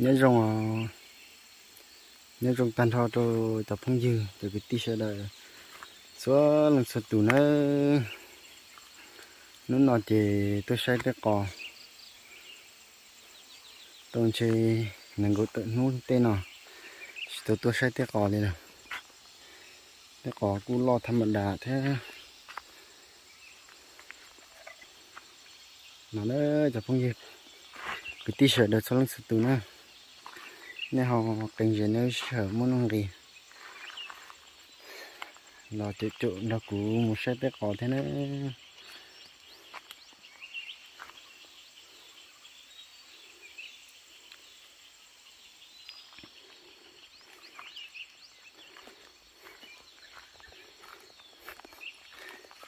Nyob zoo, nyob zoo tag nrho rau cov phooj ywg cov kwv tij sawv daws txhua leej txhua tus nawb. Hnub no ces tuaj saib tej qos, tau ntshe nees nkaum tawm hnub tej no tsis tau tuaj saib tej qos li lawm. Tej qos kuj loj thas mas das thiab. No na cov phooj ywg kwv tij sawv daws txhua leej txhua tus na, nej ho qee zes nej sij hawm muaj nuj nqis los caum caum nrog kuv mus saib tej qos thiab na.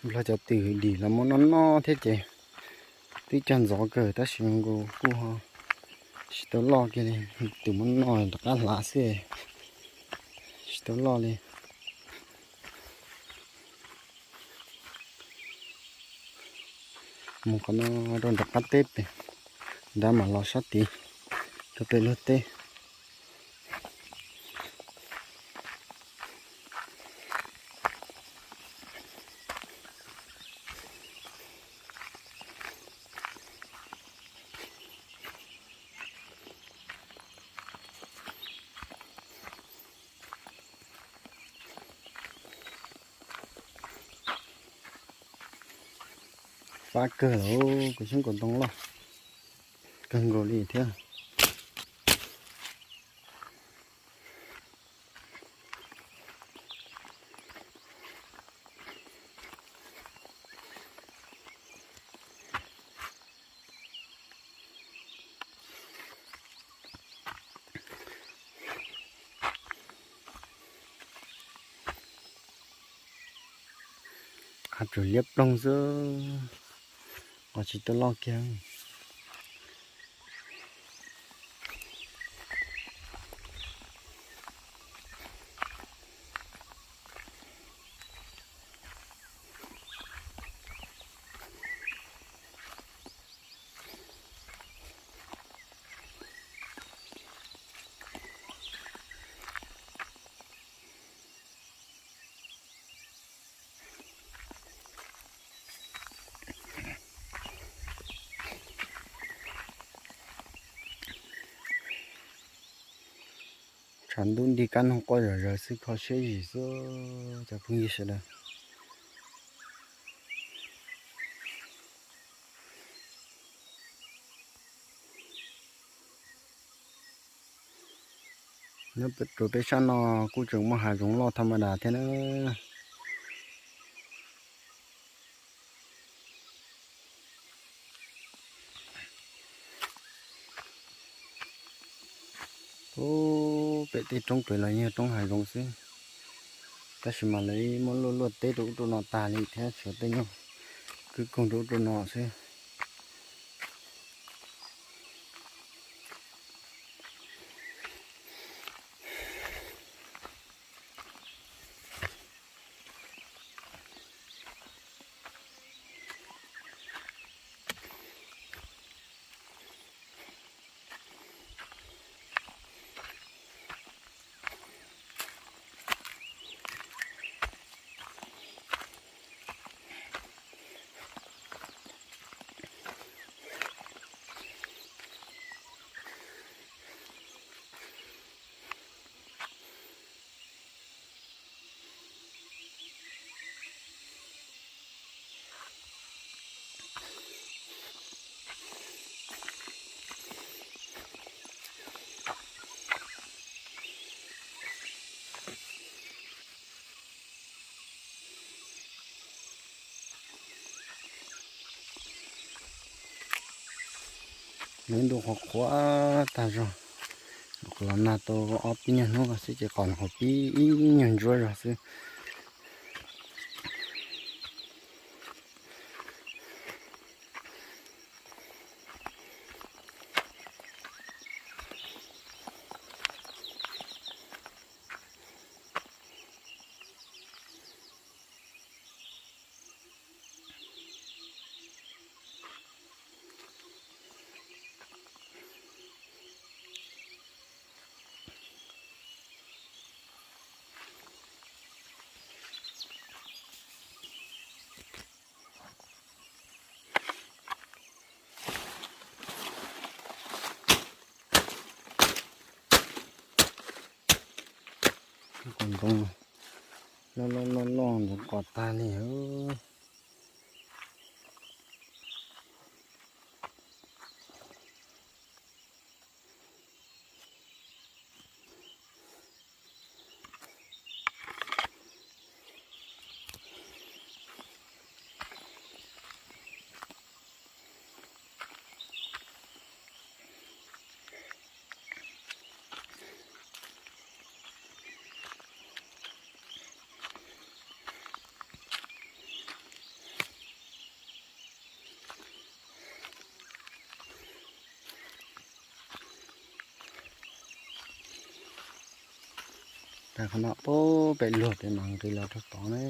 Nplog cov twm dim los muab noj noj thiab ces twb cog ntxov kawg tab sis nkaus kuj ho tsis tau loj kiag li. Twm muab noj rov qab hlav xwb, tsis tau loj li. Mus qhov no rau nram qab teb pem, nrad mam los sab tid rau pem luag teb. Fab kawg lawm, kuv xyoob kaus ntoo loj kawg nkaus li thiab. Qhov tsuas liab ploog xwb, qhov tsis tau loj kiag. Tshav ntuj nti kab noog quaj zom zaws xwb, kho siab zim xwb cov phooj ywg sawv daws. Nyob rau peb sab no kuj tseem muaj hav zoov loj thas mas das thiab na. Ub, pem tej roob pem los yog roob hav zoov xwb, tab sis mas lawv muab luaj luaj teb rau ub rau no tag li thiab, tshuav tej nyuag kwb koog rau ub rau no xwb. Lub ntuj qhuav qhuav tag zog, los nag tau ob peb nyuag hnub xwb ces qos qhuav pib ib nyuag ntsuab zog xwb. Ntoo loj loj loj loj ntxoov qos tag li. Tag qhov no pub pem luag pem mas nqis los rau tod na.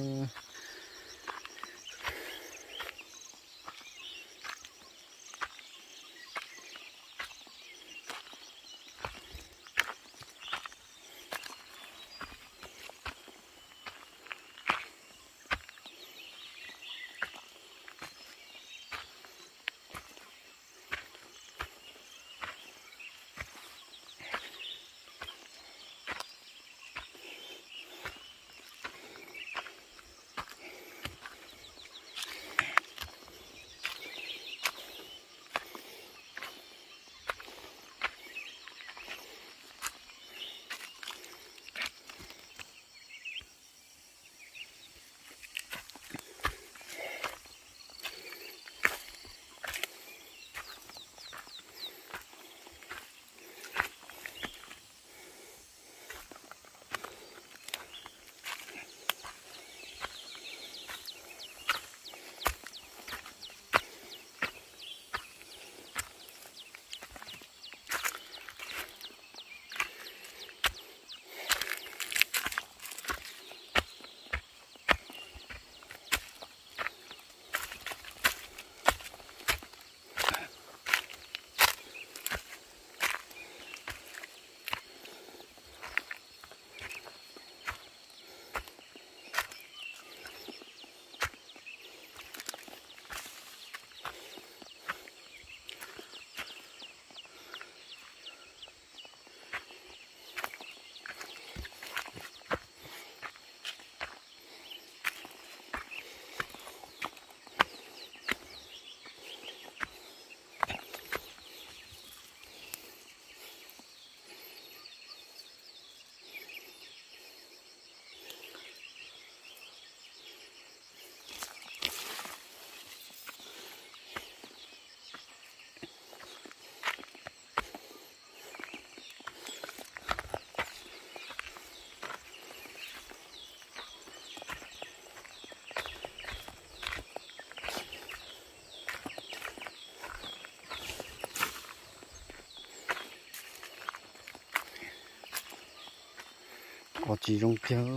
Qos tsis zoo kiag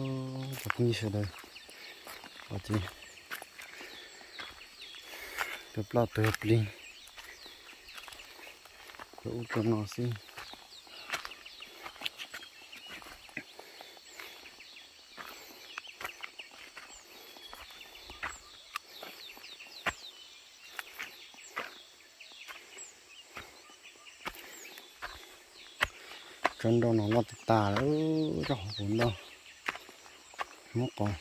cov phooj ywg sawv daws. Qos ces tuag ploj tuag plig rau ub rau no xwb. Tsob nroj no loj tas tas lawm, tsob hauv paus nroj muab qos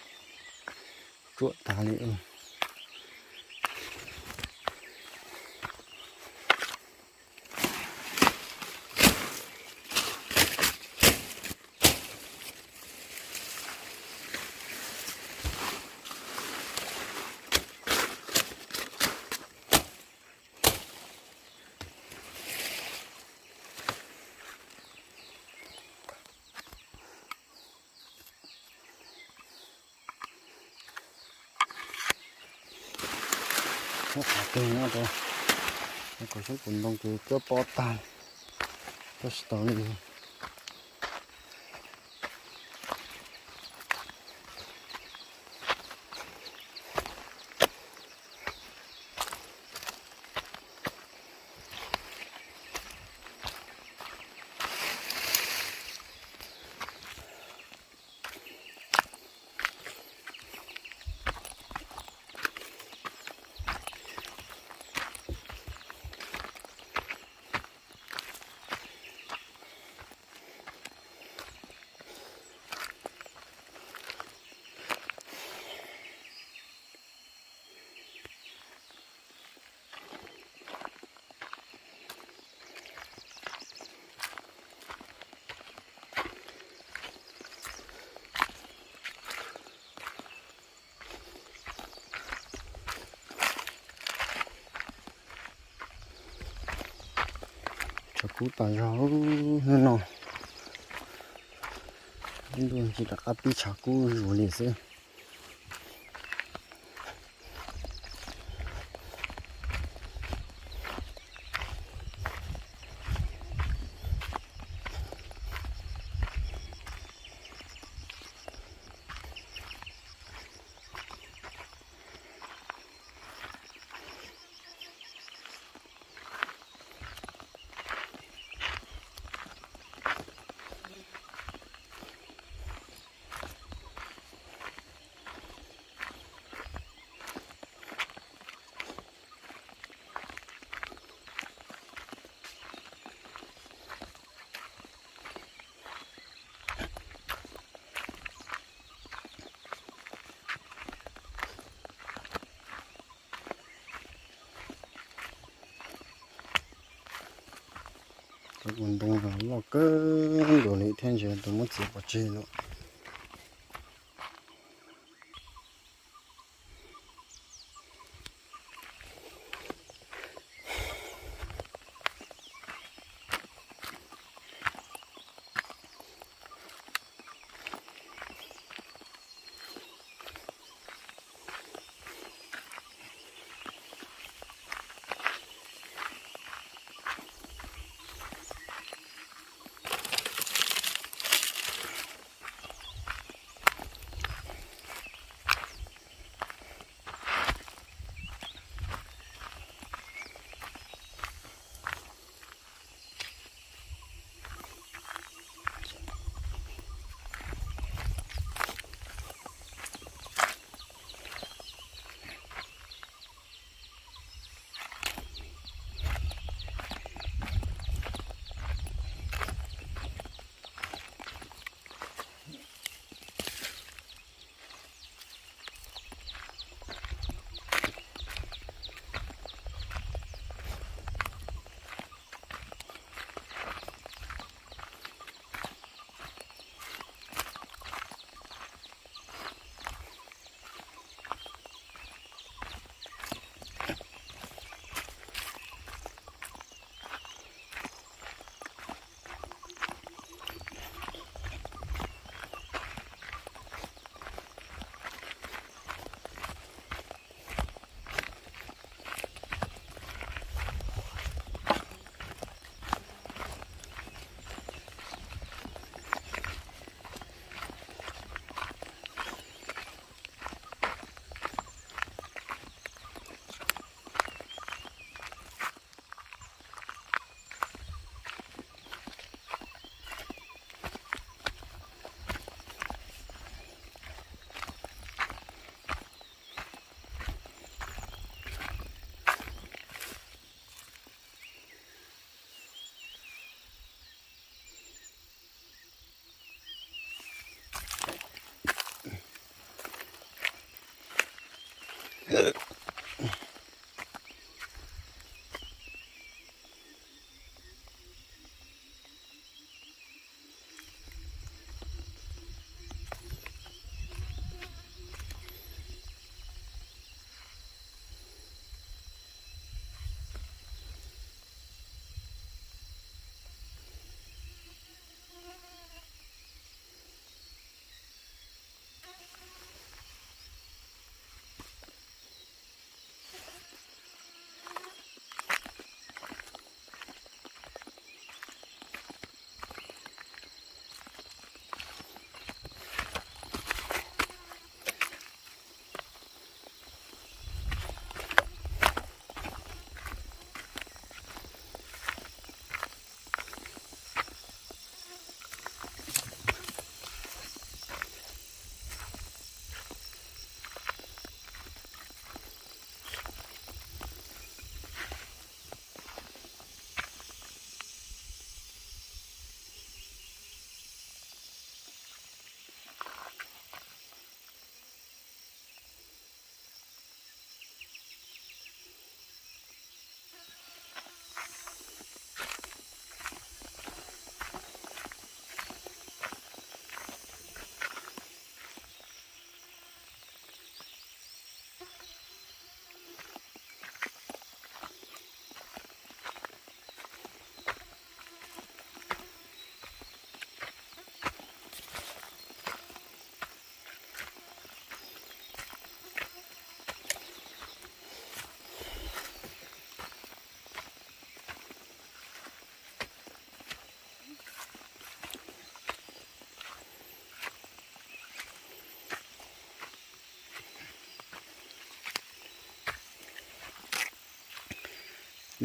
tsuam tas li. Muab qhov twg nyob rau kom xyoob tus ntoo ces cua pob tag, cua tsis tau li. Kub tas zog hnub no, ntuj tsis rov qab pib tshav kub zuj zus li xwb. Cov ntoo loj kawg nkaus li thiab, ntshe tus muab txiav pov tseg lawm.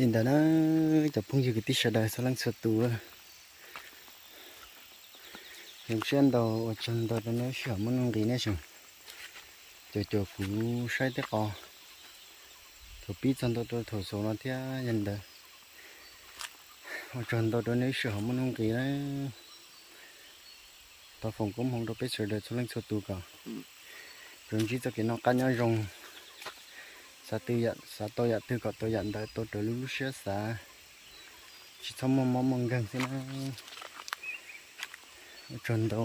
Li ntawd na, cov phooj ywg kwv tij sawv daws txhua leej txhua tus, zoo siab ntau, ua tsaug ntau rau nej lub sij hawm muaj nuj nqis nej tseem caum caum kuv saib tej qhov thaum pib txog ntua rau thaum xaus no thiab. Yog li ntawd, ua tsaug ntau rau nej lub sij hawm muaj nuj nqis na. Thov foom koob hmoov rau peb sawv daws txhua leej txhua tus kom tsuas ntsib txoj kev noj qab nyob zoo, xav twg yam, xav tau yam twg kom tau yam ntawd tau raws li lub siab xav, tsis txhob muaj mob muaj nkeeg xwb na. Ua tsaug ntau,